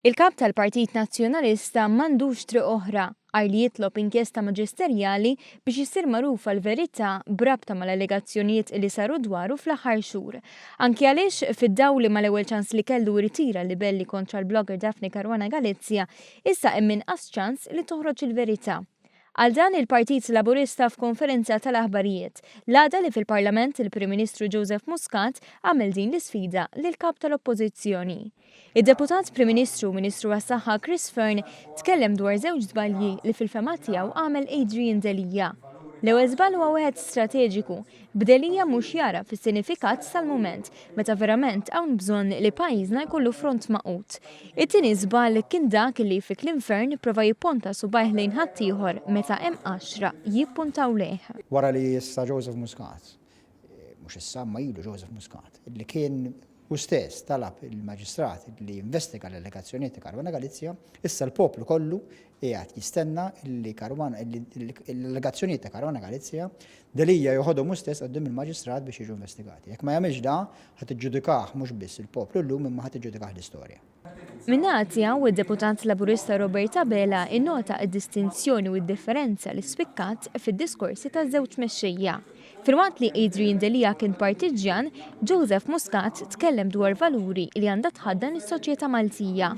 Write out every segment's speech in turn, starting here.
Il-Kap tal-Partit Nazzjonalista m'għandux triq oħra għajr li jitlob inkjesta maġisterjali biex issir magħrufa l-verità b'rabta mal-allegazzjonijiet li saru dwaru fl-aħħar xhur. Anki għaliex, fid-dawl li mal-ewwel ċans li kellu rtira l-libelli kontra l-blogger Daphne Caruana Galizia, issa hemm inqas ċans li toħroġ il-verità. Qal dan il-Partit Laburista f'konferenza tal-aħbarijiet, l-għada li fil-Parlament il-Prim Ministru Joseph Muscat għamel din l-isfida lill-Kap tal-Oppożizzjoni. Id-Deputat Prim Ministru u Ministru għas-Saħħa Chris Fearne tkellem dwar żewġ żbalji li fil-fehma tiegħu għamel Adrian Delia. L-ewwel żball huwa wieħed strateġiku, b'Delia mhux jagħraf is-sinifikat tal-mument meta verament hawn bżonn li pajjiżna jkollu front magħqud. It-tieni żball kien dak li fi kliem Fearne prova jipponta subgħajh lejn ħaddieħor meta hemm għaxra jippuntaw lejh. Wara li issa Joseph Muscat, mhux issa imma ilu Joseph Muscat, li kien hu stess talab il-Maġistrat li jinvestiga l-allegazzjonijiet ta' Caruana Galizia, issa l-poplu kollu qiegħed jistenna li Caruana l-allegazzjonijiet ta' Caruana Galizia Delia joħodhom hu stess quddiem il-Maġistrat biex jiġu investigati. Jekk ma jagħmilx da, ħa tiġġudikah mhux biss il-poplu llum imma ħa tiġġudikah l-istorja. Min-naħa tiegħu, id-Deputat Laburista Robert Abela innota d-distinzjoni u d-differenza li spikkat fid-diskorsi taż-żewġ mexxejja. Filwaqt li Adrian Delia kien partiġġjan, Joseph Muscat tkellem dwar valuri li għandha tħaddan is-soċjetà Maltija.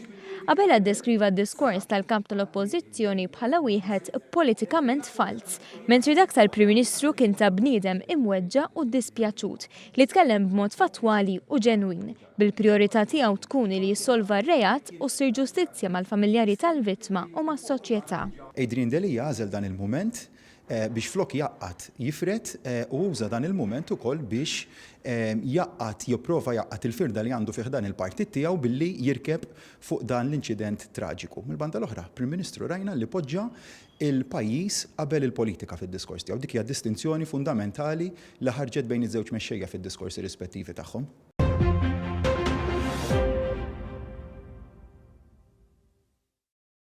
Abela ddeskriva d-diskors tal-Kap tal-Oppożizzjoni bħala wieħed politikament falz, mentri dak tal-Prim Ministru kien ta' bniedem imweġġa' u ddispjaċut, li tkellem b'mod fattwali u ġenwin. bil-prijorità tiegħu tkun li jissolva r-reat u ssir ġustizzja mal-familjari tal-vittma u mas-soċjetà. Adrian Delia għażel dan il-mument biex flok jgħaqqad jifred u uża dan il-mument ukoll biex jgħaqqad, jipprova jgħaqqad il-firda li għandu fi ħdan il-partit tiegħu billi jirkeb fuq dan l-inċident traġiku. Mill-banda l-oħra, Prim Ministru rajna li poġġa l-pajjiż qabel il-politika fid-diskors tiegħu. Dik hija distinzjoni fundamentali li ħarġet bejn iż-żewġ mexxejja fid-diskorsi rispettivi tagħhom.